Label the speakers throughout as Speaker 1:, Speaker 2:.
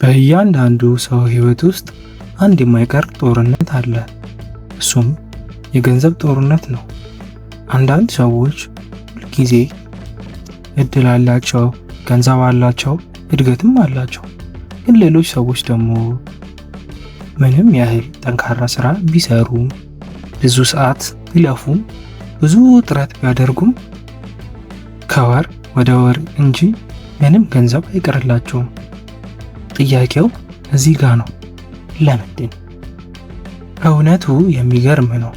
Speaker 1: በእያንዳንዱ ሰው ሕይወት ውስጥ አንድ የማይቀር ጦርነት አለ። እሱም የገንዘብ ጦርነት ነው። አንዳንድ ሰዎች ሁልጊዜ እድል አላቸው፣ ገንዘብ አላቸው፣ እድገትም አላቸው። ግን ሌሎች ሰዎች ደግሞ ምንም ያህል ጠንካራ ስራ ቢሰሩም፣ ብዙ ሰዓት ቢለፉም፣ ብዙ ጥረት ቢያደርጉም ከወር ወደ ወር እንጂ ምንም ገንዘብ አይቀርላቸውም። ጥያቄው እዚህ ጋ ነው። ለምንድን? እውነቱ የሚገርም ነው።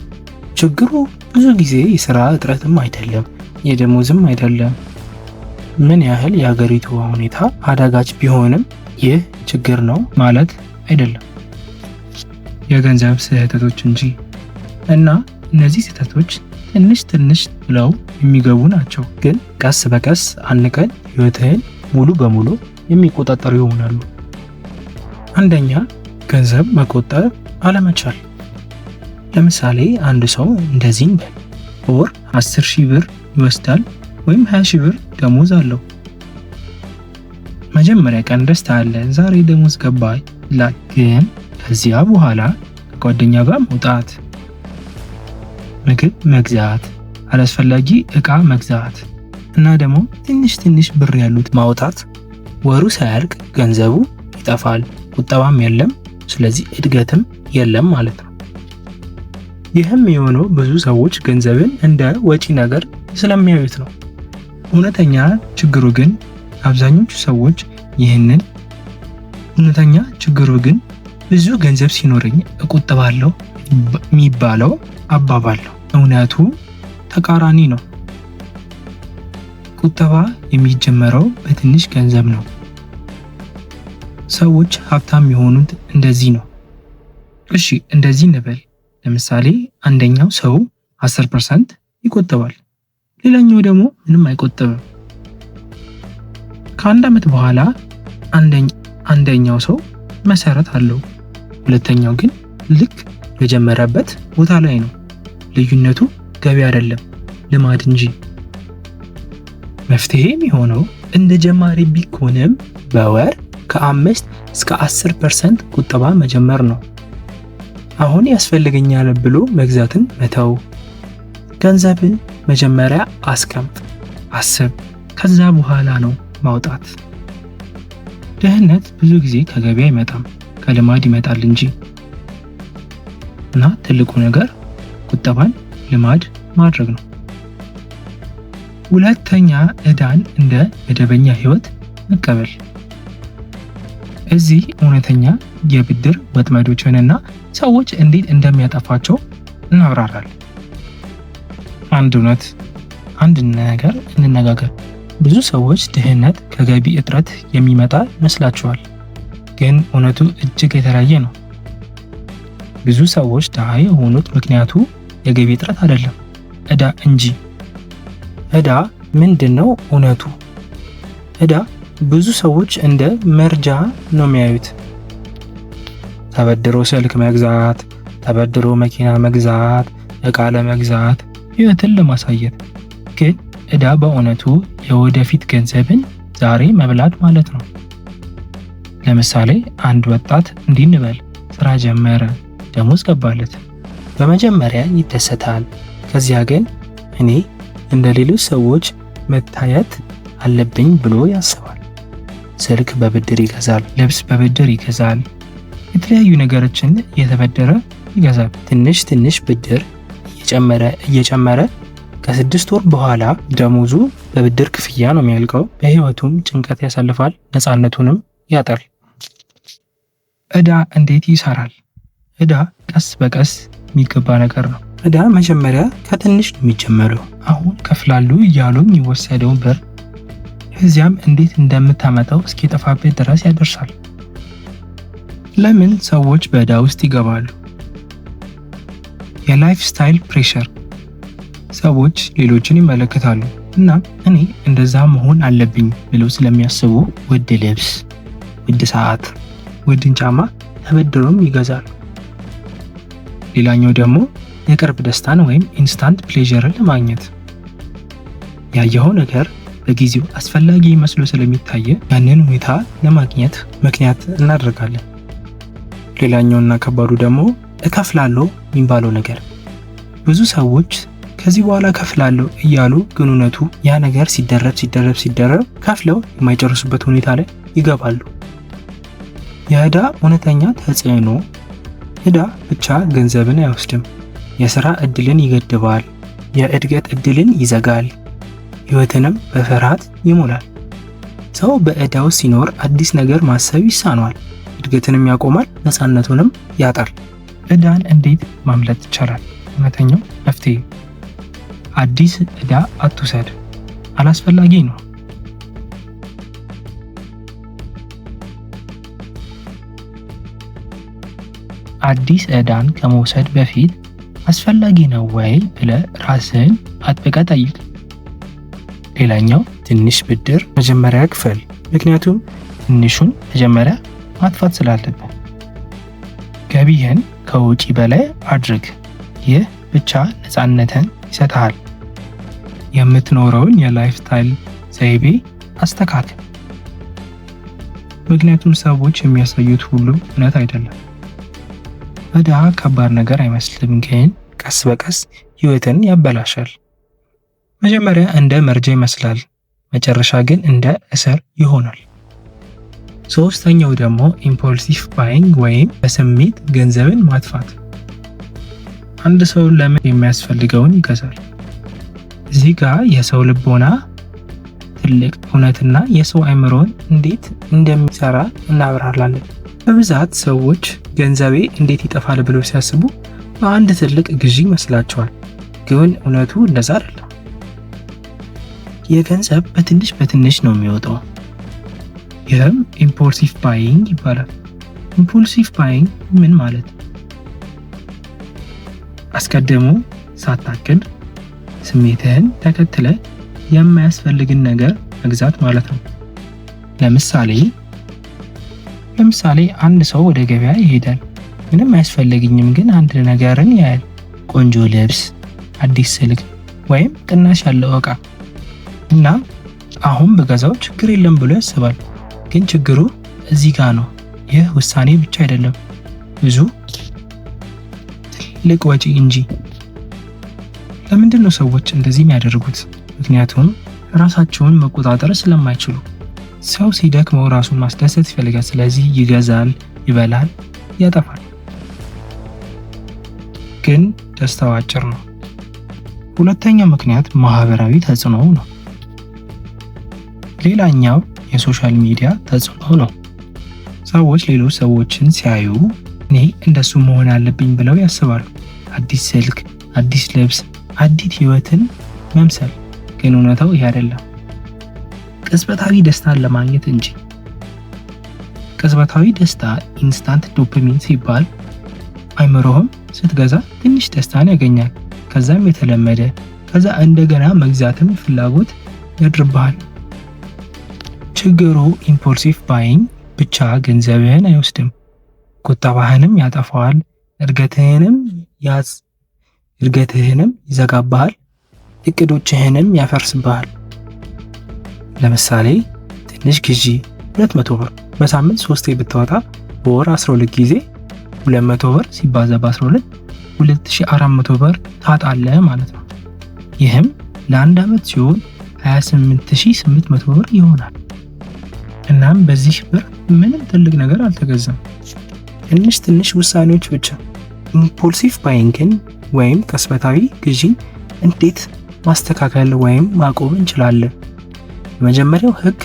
Speaker 1: ችግሩ ብዙ ጊዜ የስራ እጥረትም አይደለም፣ የደሞዝም አይደለም። ምን ያህል የሀገሪቱ ሁኔታ አዳጋች ቢሆንም ይህ ችግር ነው ማለት አይደለም፣ የገንዘብ ስህተቶች እንጂ። እና እነዚህ ስህተቶች ትንሽ ትንሽ ብለው የሚገቡ ናቸው፣ ግን ቀስ በቀስ አንድ ቀን ህይወትህን ሙሉ በሙሉ የሚቆጣጠሩ ይሆናሉ። አንደኛ፣ ገንዘብ መቆጠብ አለመቻል። ለምሳሌ አንድ ሰው እንደዚህ እንበል፣ በወር 10 ሺህ ብር ይወስዳል ወይም 20 ሺህ ብር ደሞዝ አለው። መጀመሪያ ቀን ደስታ አለ፣ ዛሬ ደሞዝ ገባ ይላል። ግን ከዚያ በኋላ ከጓደኛ ጋር መውጣት፣ ምግብ መግዛት፣ አላስፈላጊ እቃ መግዛት እና ደግሞ ትንሽ ትንሽ ብር ያሉት ማውጣት፣ ወሩ ሳያልቅ ገንዘቡ ይጠፋል። ቁጠባም የለም፣ ስለዚህ እድገትም የለም ማለት ነው። ይህም የሆነው ብዙ ሰዎች ገንዘብን እንደ ወጪ ነገር ስለሚያዩት ነው። እውነተኛ ችግሩ ግን አብዛኞቹ ሰዎች ይህንን እውነተኛ ችግሩ ግን ብዙ ገንዘብ ሲኖረኝ እቆጥባለሁ የሚባለው አባባል ነው። እውነቱ ተቃራኒ ነው። ቁጠባ የሚጀመረው በትንሽ ገንዘብ ነው። ሰዎች ሀብታም የሆኑት እንደዚህ ነው። እሺ፣ እንደዚህ እንበል። ለምሳሌ አንደኛው ሰው 10% ይቆጥባል፣ ሌላኛው ደግሞ ምንም አይቆጥብም። ከአንድ ዓመት በኋላ አንደኛው ሰው መሰረት አለው፣ ሁለተኛው ግን ልክ የጀመረበት ቦታ ላይ ነው። ልዩነቱ ገቢ አይደለም፣ ልማድ እንጂ። መፍትሄ የሚሆነው እንደ ጀማሪ ቢሆንም በወር ከ5 እስከ 10% ቁጠባ መጀመር ነው። አሁን ያስፈልገኛል ብሎ መግዛትን መተው። ገንዘብን መጀመሪያ አስቀምጥ፣ አስብ፣ ከዛ በኋላ ነው ማውጣት። ድህነት ብዙ ጊዜ ከገቢ አይመጣም፣ ከልማድ ይመጣል እንጂ። እና ትልቁ ነገር ቁጠባን ልማድ ማድረግ ነው። ሁለተኛ፣ ዕዳን እንደ መደበኛ ህይወት መቀበል። እዚህ እውነተኛ የብድር ወጥመዶችንና ሰዎች እንዴት እንደሚያጠፋቸው እናብራራለን። አንድ እውነት፣ አንድ ነገር እንነጋገር። ብዙ ሰዎች ድህነት ከገቢ እጥረት የሚመጣ ይመስላቸዋል፣ ግን እውነቱ እጅግ የተለየ ነው። ብዙ ሰዎች ድሃ የሆኑት ምክንያቱ የገቢ እጥረት አይደለም፣ ዕዳ እንጂ። ዕዳ ምንድን ነው እውነቱ? ዕዳ ብዙ ሰዎች እንደ መርጃ ነው የሚያዩት። ተበድሮ ስልክ መግዛት፣ ተበድሮ መኪና መግዛት፣ እቃ ለመግዛት፣ ህይወትን ለማሳየት። ግን ዕዳ በእውነቱ የወደፊት ገንዘብን ዛሬ መብላት ማለት ነው። ለምሳሌ አንድ ወጣት እንዲህ እንበል፣ ስራ ጀመረ፣ ደሞዝ ገባለት። በመጀመሪያ ይደሰታል። ከዚያ ግን እኔ እንደ ሌሎች ሰዎች መታየት አለብኝ ብሎ ያስባል። ስልክ በብድር ይገዛል፣ ልብስ በብድር ይገዛል፣ የተለያዩ ነገሮችን እየተበደረ ይገዛል። ትንሽ ትንሽ ብድር እየጨመረ እየጨመረ ከ6 ወር በኋላ ደሞዙ በብድር ክፍያ ነው የሚያልቀው። በህይወቱም ጭንቀት ያሳልፋል፣ ነፃነቱንም ያጣል። ዕዳ እንዴት ይሰራል? ዕዳ ቀስ በቀስ የሚገባ ነገር ነው። ዕዳ መጀመሪያ ከትንሽ ነው የሚጀመረው። አሁን ከፍላሉ እያሉ የሚወሰደው ብር እዚያም እንዴት እንደምታመጣው እስኪጠፋብህ ድረስ ያደርሳል። ለምን ሰዎች በዕዳ ውስጥ ይገባሉ? የ lifestyle pressure። ሰዎች ሌሎችን ይመለከታሉ እና እኔ እንደዛ መሆን አለብኝ ብለው ስለሚያስቡ ውድ ልብስ፣ ውድ ሰዓት፣ ውድን ጫማ ተበድሮም ይገዛሉ። ሌላኛው ደግሞ የቅርብ ደስታን ወይም instant pleasure ን ለማግኘት። ያየኸው ነገር ለጊዜው አስፈላጊ መስሎ ስለሚታየ ያንን ሁኔታ ለማግኘት ምክንያት እናደርጋለን። ሌላኛውና ከባዱ ደግሞ እከፍላለሁ የሚባለው ነገር። ብዙ ሰዎች ከዚህ በኋላ እከፍላለሁ እያሉ ግን እውነቱ ያ ነገር ሲደረብ ሲደረብ ሲደረብ ከፍለው የማይጨርሱበት ሁኔታ ላይ ይገባሉ። የዕዳ እውነተኛ ተጽዕኖ፣ ዕዳ ብቻ ገንዘብን አይወስድም፣ የሥራ ዕድልን ይገድባል፣ የእድገት ዕድልን ይዘጋል፣ ሕይወትንም በፍርሃት ይሞላል። ሰው በዕዳ ውስጥ ሲኖር አዲስ ነገር ማሰብ ይሳነዋል፣ እድገትንም ያቆማል፣ ነፃነቱንም ያጣል። ዕዳን እንዴት ማምለጥ ይቻላል? እውነተኛው መፍትሄ፣ አዲስ ዕዳ አትውሰድ፣ አላስፈላጊ ነው። አዲስ ዕዳን ከመውሰድ በፊት አስፈላጊ ነው ወይ ብለህ ራስህን አጥብቀህ ጠይቅ። ሌላኛው ትንሽ ብድር መጀመሪያ ክፈል፣ ምክንያቱም ትንሹን መጀመሪያ ማጥፋት ስላለብህ። ገቢህን ከወጪ በላይ አድርግ፣ ይህ ብቻ ነፃነትን ይሰጥሃል። የምትኖረውን የ lifestyle ዘይቤ አስተካክል፣ ምክንያቱም ሰዎች የሚያሳዩት ሁሉ እውነት አይደለም። ዕዳ ከባድ ነገር አይመስልም፣ ግን ቀስ በቀስ ህይወትን ያበላሻል። መጀመሪያ እንደ መርጃ ይመስላል፣ መጨረሻ ግን እንደ እስር ይሆናል። ሶስተኛው ደግሞ impulsive buying ወይም በስሜት ገንዘብን ማጥፋት። አንድ ሰው ለምን የሚያስፈልገውን ይገዛል። እዚህ ጋር የሰው ልቦና ትልቅ እውነትና የሰው አእምሮን እንዴት እንደሚሰራ እናብራራለን። በብዛት ሰዎች ገንዘቤ እንዴት ይጠፋል ብለው ሲያስቡ በአንድ ትልቅ ግዢ ይመስላቸዋል። ግን እውነቱ እንደዛ አይደለም። የገንዘብ በትንሽ በትንሽ ነው የሚወጣው። ይህም impulsive buying ይባላል። Impulsive buying ምን ማለት? አስቀድሞ ሳታቅድ ስሜትህን ተከትለህ የማያስፈልግን ነገር መግዛት ማለት ነው። ለምሳሌ አንድ ሰው ወደ ገበያ ይሄዳል። ምንም አያስፈልግኝም፣ ግን አንድ ነገርን ያያል። ቆንጆ ልብስ፣ አዲስ ስልክ ወይም ቅናሽ ያለው እቃ። እናም አሁን ብገዛው ችግር የለም ብሎ ያስባል። ግን ችግሩ እዚህ ጋር ነው። ይህ ውሳኔ ብቻ አይደለም፣ ብዙ ትልቅ ወጪ እንጂ። ለምንድን ነው ሰዎች እንደዚህ የሚያደርጉት? ምክንያቱም ራሳቸውን መቆጣጠር ስለማይችሉ። ሰው ሲደክመው ራሱን ማስደሰት ይፈልጋል። ስለዚህ ይገዛል፣ ይበላል፣ ያጠፋል። ግን ደስታው አጭር ነው። ሁለተኛው ምክንያት ማህበራዊ ተጽዕኖ ነው። ሌላኛው የ social media ተጽዕኖ ነው። ሰዎች ሌሎች ሰዎችን ሲያዩ እኔ እንደሱ መሆን አለብኝ ብለው ያስባሉ። አዲስ ስልክ፣ አዲስ ልብስ፣ አዲስ ህይወትን መምሰል። ግን እውነታው ይህ አይደለም። ቅጽበታዊ ደስታን ለማግኘት እንጂ። ቅጽበታዊ ደስታ instant dopamine ሲባል አይምሮህም ስትገዛ ትንሽ ደስታን ያገኛል። ከዛም የተለመደ፣ ከዛ እንደገና መግዛትም ፍላጎት ያድርብሃል። ችግሩ impulsive buying ብቻ ገንዘብህን አይወስድም፣ ቁጠባህንም ያጠፋዋል፣ እድገትህንም ይዘጋብሃል፣ እቅዶችህንም ያፈርስብሃል። ለምሳሌ ትንሽ ግዢ 200 ብር በሳምንት ሶስቴ ብታወጣ በወር 12 ጊዜ 200 ብር ሲባዛ በ12 2400 ብር ታጣለህ ማለት ነው። ይህም ለአንድ ዓመት ሲሆን 28800 ብር ይሆናል። እናም በዚህ ብር ምንም ትልቅ ነገር አልተገዛም። ትንሽ ትንሽ ውሳኔዎች ብቻ። Impulsive buying ን ወይም ቅጽበታዊ ግዢን እንዴት ማስተካከል ወይም ማቆም እንችላለን? የመጀመሪያው ህግ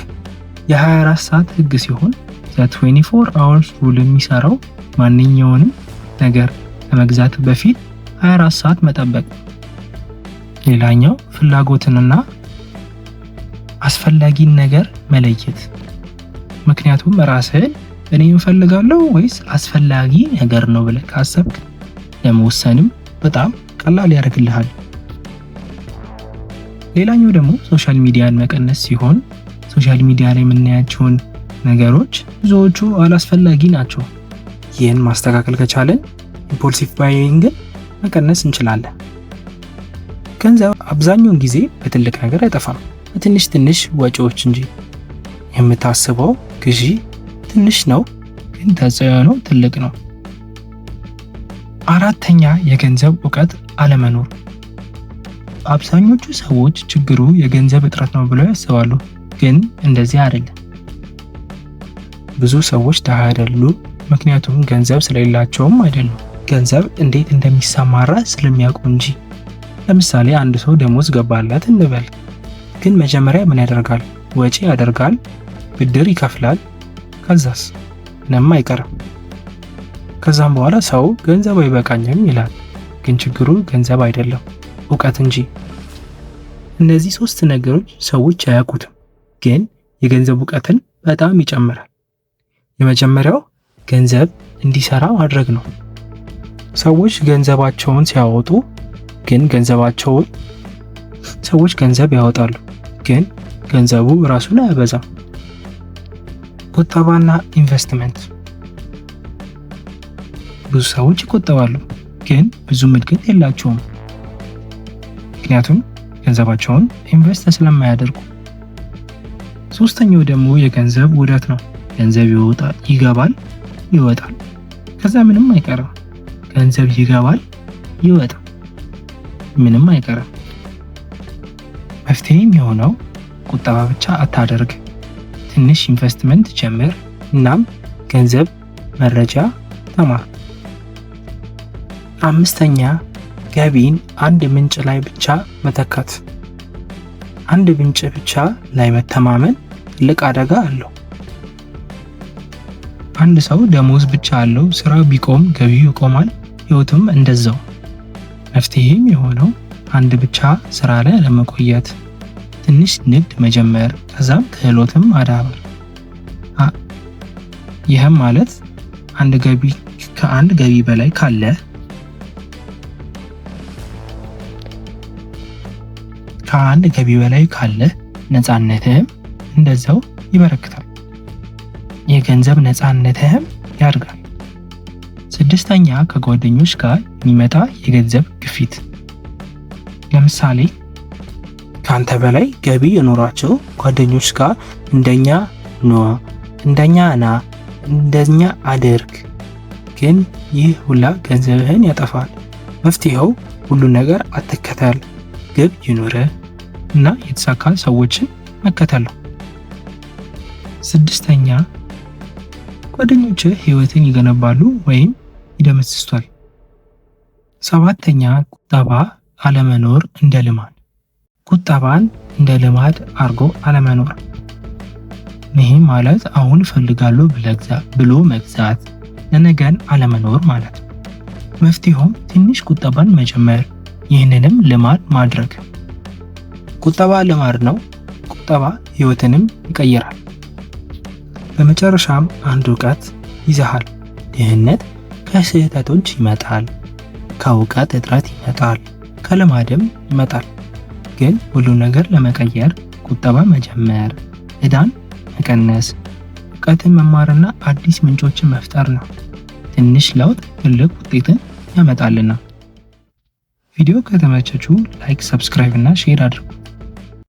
Speaker 1: የ24 ሰዓት ህግ ሲሆን 24 hours rule የሚሰራው ማንኛውንም ነገር ከመግዛት በፊት 24 ሰዓት መጠበቅ። ሌላኛው ፍላጎትንና አስፈላጊን ነገር መለየት። ምክንያቱም ራስህን እኔ እፈልጋለሁ ወይስ አስፈላጊ ነገር ነው ብለህ ካሰብክ ለመወሰንም በጣም ቀላል ያደርግልሃል። ሌላኛው ደግሞ social media ን መቀነስ ሲሆን social media ላይ የምናያቸውን ነገሮች ብዙዎቹ አላስፈላጊ ናቸው። ይህን ማስተካከል ከቻለን impulsive buying ን መቀነስ እንችላለን። ገንዘብ አብዛኛውን ጊዜ በትልቅ ነገር አይጠፋም። በትንሽ ትንሽ ወጪዎች እንጂ። የምታስበው ግዢ ትንሽ ነው፣ ግን ተጽዕኖ ትልቅ ነው። አራተኛ፣ የገንዘብ እውቀት አለመኖር። አብዛኞቹ ሰዎች ችግሩ የገንዘብ እጥረት ነው ብለው ያስባሉ፣ ግን እንደዚህ አይደለም። ብዙ ሰዎች ድሃ አይደሉም፣ ምክንያቱም ገንዘብ ስለሌላቸውም አይደሉም፣ ገንዘብ እንዴት እንደሚሰማራ ስለሚያውቁ እንጂ። ለምሳሌ አንድ ሰው ደሞዝ ገባለት እንበል። ግን መጀመሪያ ምን ያደርጋል? ወጪ ያደርጋል፣ ብድር ይከፍላል። ከዛስ ምንም አይቀርም። ከዛም በኋላ ሰው ገንዘብ አይበቃኝም ይላል። ግን ችግሩ ገንዘብ አይደለም፣ እውቀት እንጂ። እነዚህ ሶስት ነገሮች ሰዎች አያውቁትም፣ ግን የገንዘብ እውቀትን በጣም ይጨምራል። የመጀመሪያው ገንዘብ እንዲሰራ ማድረግ ነው። ሰዎች ገንዘባቸውን ሲያወጡ ግን ገንዘባቸውን ሰዎች ገንዘብ ያወጣሉ፣ ግን ገንዘቡ ራሱን አያበዛም። ቁጠባና ኢንቨስትመንት። ብዙ ሰዎች ይቆጠባሉ፣ ግን ብዙም እድገት የላቸውም። ምክንያቱም ገንዘባቸውን invest ስለማያደርጉ። ሶስተኛው ደግሞ የገንዘብ ውደት ነው። ገንዘብ ይወጣል፣ ይገባል፣ ይወጣል። ከዛ ምንም አይቀርም። ገንዘብ ይገባል፣ ይወጣል፣ ምንም አይቀርም። መፍትሄ የሚሆነው ቁጠባ ብቻ አታደርግ፣ ትንሽ ኢንቨስትመንት ጀምር፣ እናም ገንዘብ መረጃ ተማር። አምስተኛ፣ ገቢን አንድ ምንጭ ላይ ብቻ መተካት። አንድ ምንጭ ብቻ ላይ መተማመን ትልቅ አደጋ አለው። አንድ ሰው ደሞዝ ብቻ አለው፣ ስራ ቢቆም ገቢው ይቆማል፣ ህይወቱም እንደዛው። መፍትሄም የሆነው አንድ ብቻ ስራ ላይ አለመቆየት፣ ትንሽ ንግድ መጀመር፣ ከዛም ክህሎትም ማዳበር። ይህም ማለት አንድ ገቢ ከአንድ ገቢ በላይ ካለ ከአንድ ገቢ በላይ ካለ ነፃነትህም እንደዛው ይበረክታል። የገንዘብ ነፃነትህም ያድጋል። ስድስተኛ፣ ከጓደኞች ጋር የሚመጣ የገንዘብ ግፊት። ለምሳሌ ከአንተ በላይ ገቢ የኖራቸው ጓደኞች ጋር እንደኛ ኗ፣ እንደኛ ና፣ እንደኛ አድርግ። ግን ይህ ሁላ ገንዘብህን ያጠፋል። መፍትሄው ሁሉ ነገር አትከተል፣ ግብ ይኑርህ እና የተሳካ ሰዎችን መከተል ነው። ስድስተኛ፣ ጓደኞችህ ህይወትን ይገነባሉ ወይም ይደመስሱታል። ሰባተኛ፣ ቁጠባ አለመኖር እንደ ልማድ። ቁጠባን እንደ ልማድ አርጎ አለመኖር። ይህም ማለት አሁን እፈልጋለሁ ብሎ መግዛት፣ ለነገን አለመኖር ማለት ነው። መፍትሄውም ትንሽ ቁጠባን መጀመር፣ ይህንንም ልማድ ማድረግ። ቁጠባ ልማድ ነው። ቁጠባ ህይወትንም ይቀይራል። በመጨረሻም አንድ እውቀት ይዘሃል። ድህነት ከስህተቶች ይመጣል፣ ከእውቀት እጥረት ይመጣል፣ ከልማድም ይመጣል። ግን ሁሉን ነገር ለመቀየር ቁጠባ መጀመር፣ ዕዳን መቀነስ፣ እውቀትን መማርና አዲስ ምንጮችን መፍጠር ነው። ትንሽ ለውጥ ትልቅ ውጤትን ያመጣልና። ቪዲዮ ከተመቻችሁ like፣ subscribe እና share አድርጉ።